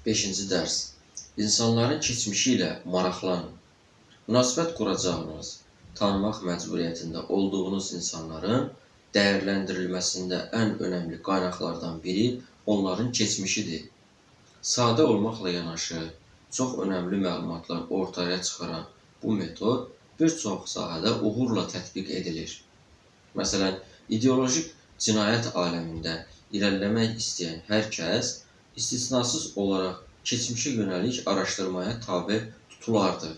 Beşinci dərs. İnsanların keçmişi ilə maraqlanın. Münasibət quracağınız, tanımaq məcburiyyətində olduğunuz insanların dəyərləndirilməsində ən önəmli qaynaqlardan biri onların keçmişidir. Sadə olmaqla yanaşı, çox önəmli məlumatlar ortaya çıxaran bu metod bir çox sahədə uğurla tətbiq edilir. Məsələn, ideolojik cinayət aləmində irəliləmək istəyən hər kəs istisnasız olaraq keçmişə yönəlik araşdırmaya tabe tutulardı.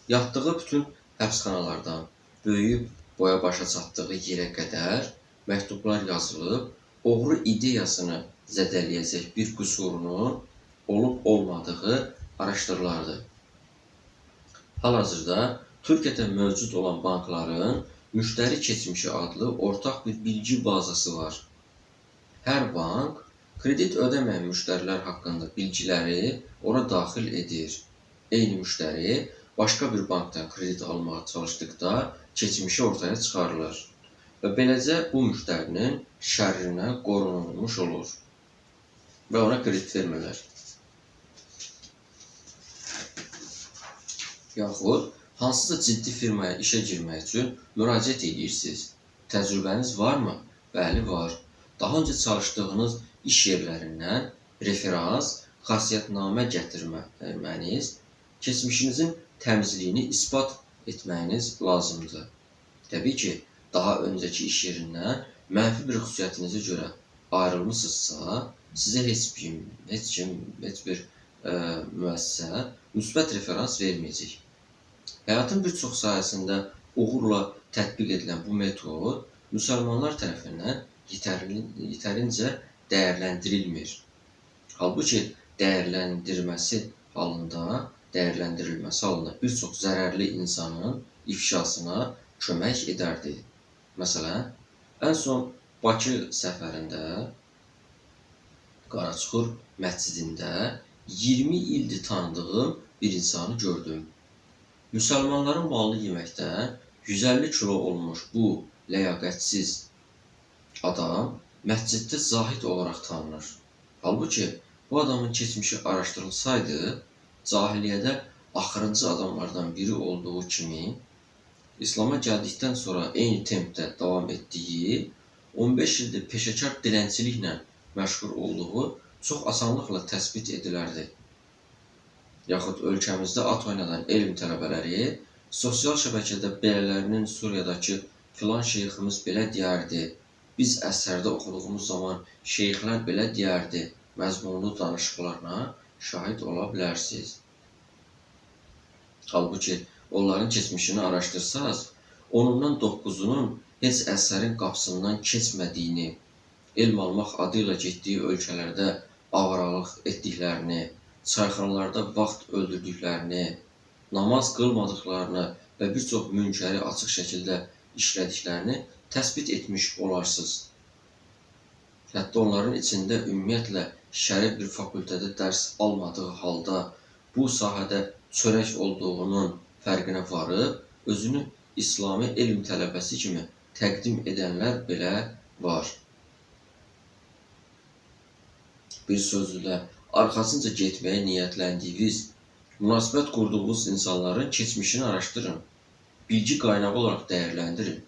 Yatdığı bütün həbsxanalardan böyüyüb boya başa çatdığı yerə qədər məktublar yazılıb, oğru ideyasını zədələyəcək bir qüsurunun olub-olmadığı araşdırılardı. Hal-hazırda Türkiyədə mövcud olan bankların müştəri keçmişi adlı ortaq bir bilgi bazası var. Hər bank kredit ödəməyən müştərilər haqqında bilgiləri ora daxil edir. Eyni müştəri başqa bir bankdan kredit almağa çalışdıqda keçmişi ortaya çıxarılır və beləcə bu müştərinin şərrindən qorunulmuş olur və ona kredit vermirlər. Yaxud hansısa ciddi firmaya işə girmək üçün müraciət edirsiniz. Təcrübəniz varmı? Bəli, var. Daha öncə çalışdığınız iş yerlərindən referans, xasiyyətnamə gətirməniz, keçmişinizin təmizliyini isbat etməyiniz lazımdır. Təbii ki, daha öncəki iş yerindən mənfi bir xüsusiyyətinizə görə ayrılmısınızsa, sizə heç kim, heç bir müəssisə müsbət referans verməyəcək. Həyatın bir çox sahəsində uğurla tətbiq edilən bu metod müsəlmanlar tərəfindən yetərincə dəyərləndirilmir. Halbuki dəyərləndirilməsi halında bir çox zərərli insanın ifşasına kömək edərdi. Məsələn, ən son Bakı səfərində Qaraçuxur məscidində 20 ildir tanıdığım bir insanı gördüm. Müsəlmanların malını yeməkdən 150 kilo olmuş bu ləyaqətsiz adam məsciddə zahid olaraq tanınır. Halbuki bu adamın keçmişi araşdırılsaydı, cahiliyyədə axırıncı adamlardan biri olduğu kimi, İslama gəldikdən sonra eyni tempdə davam etdiyi, 15 ildir peşəkar dilənçiliklə məşğul olduğu çox asanlıqla təsbit edilərdi. Yaxud ölkəmizdə at oynadan elm tələbələri sosial şəbəkədə belələrinin Suriyadakı filan şeyximiz belə deyərdi, biz əsərdə oxuduğumuz zaman şeyxlər belə deyərdi məzmunlu danışıqlarına şahid ola bilərsiniz. Halbuki onların keçmişini araşdırsaz, onundan 9-unun heç əsərin qapısından keçmədiyini, elm almaq adı ilə getdiyi ölkələrdə avaralıq etdiklərini, çayxanalarda vaxt öldürdüklərini, namaz qılmadıqlarını və bir çox münkəri açıq şəkildə işlədiklərini təsbit etmiş olarsınız. Hətta onların içində ümumiyyətlə şəri bir fakültədə dərs almadığı halda bu sahədə çörək olduğunun fərqinə varıb, özünü İslami elm tələbəsi kimi təqdim edənlər belə var. Bir sözlə, arxasınca getməyə niyyətləndiyiniz, münasibət qurduğunuz insanların keçmişini araşdırın, bilgi qaynağı olaraq dəyərləndirin.